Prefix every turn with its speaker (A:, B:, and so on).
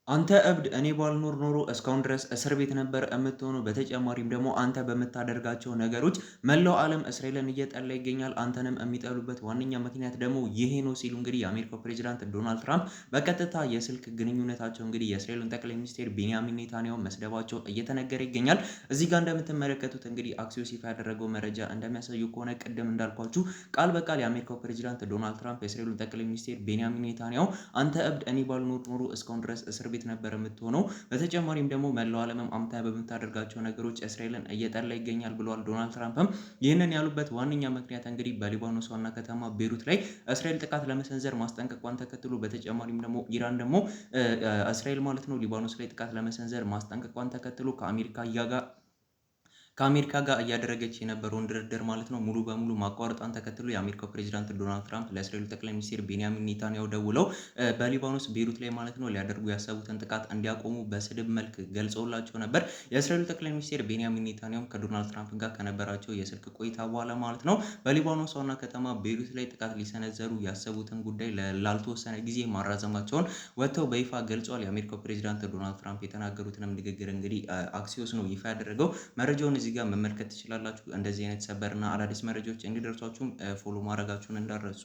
A: አንተ እብድ፣ እኔ ባልኖር ኖሮ እስካሁን ድረስ እስር ቤት ነበር የምትሆነው። በተጨማሪም ደግሞ አንተ በምታደርጋቸው ነገሮች መላው ዓለም እስራኤልን እየጠላ ይገኛል። አንተንም የሚጠሉበት ዋነኛ ምክንያት ደግሞ ይሄ ነው ሲሉ እንግዲህ የአሜሪካው ፕሬዚዳንት ዶናልድ ትራምፕ በቀጥታ የስልክ ግንኙነታቸው እንግዲህ የእስራኤሉን ጠቅላይ ሚኒስቴር ቤንያሚን ኔታንያሁ መስደባቸው እየተነገረ ይገኛል። እዚህ ጋር እንደምትመለከቱት እንግዲህ አክሲዮስ ይፋ ያደረገው መረጃ እንደሚያሳዩ ከሆነ፣ ቅድም እንዳልኳችሁ ቃል በቃል የአሜሪካው ፕሬዚዳንት ዶናልድ ትራምፕ የእስራኤሉን ጠቅላይ ሚኒስቴር ቤንያሚን ኔታንያሁ አንተ እብድ፣ እኔ ባልኖር ኖሮ እስካሁን ድረስ እስር ቤት ነበር የምትሆነው። በተጨማሪም ደግሞ መላው ዓለምም አንተ በምታደርጋቸው ነገሮች እስራኤልን እየጠላ ይገኛል ብለዋል። ዶናልድ ትራምፕም ይህንን ያሉበት ዋነኛ ምክንያት እንግዲህ በሊባኖስ ዋና ከተማ ቤሩት ላይ እስራኤል ጥቃት ለመሰንዘር ማስጠንቀቋን ተከትሎ፣ በተጨማሪም ደግሞ ኢራን ደግሞ እስራኤል ማለት ነው ሊባኖስ ላይ ጥቃት ለመሰንዘር ማስጠንቀቋን ተከትሎ ከአሜሪካ ጋር እያደረገች የነበረውን ድርድር ማለት ነው ሙሉ በሙሉ ማቋረጧን ተከትሎ የአሜሪካው ፕሬዚዳንት ዶናልድ ትራምፕ ለእስራኤሉ ጠቅላይ ሚኒስትር ቤንያሚን ኔታንያሁ ደውለው በሊባኖስ ቤሩት ላይ ማለት ነው ሊያደርጉ ያሰቡትን ጥቃት እንዲያቆሙ በስድብ መልክ ገልጸውላቸው ነበር። የእስራኤሉ ጠቅላይ ሚኒስትር ቤንያሚን ኔታንያሁም ከዶናልድ ትራምፕ ጋር ከነበራቸው የስልክ ቆይታ በኋላ ማለት ነው በሊባኖስ ዋና ከተማ ቤሩት ላይ ጥቃት ሊሰነዘሩ ያሰቡትን ጉዳይ ላልተወሰነ ጊዜ ማራዘማቸውን ወጥተው በይፋ ገልጸዋል። የአሜሪካው ፕሬዚዳንት ዶናልድ ትራምፕ የተናገሩትንም ንግግር እንግዲህ አክሲዮስ ነው ይፋ ያደረገው። መረጃውን እዚህ ጋር መመልከት ትችላላችሁ። እንደዚህ አይነት ሰበርና አዳዲስ መረጃዎች እንዲደርሷችሁም follow ማድረጋችሁን እንዳትረሱ።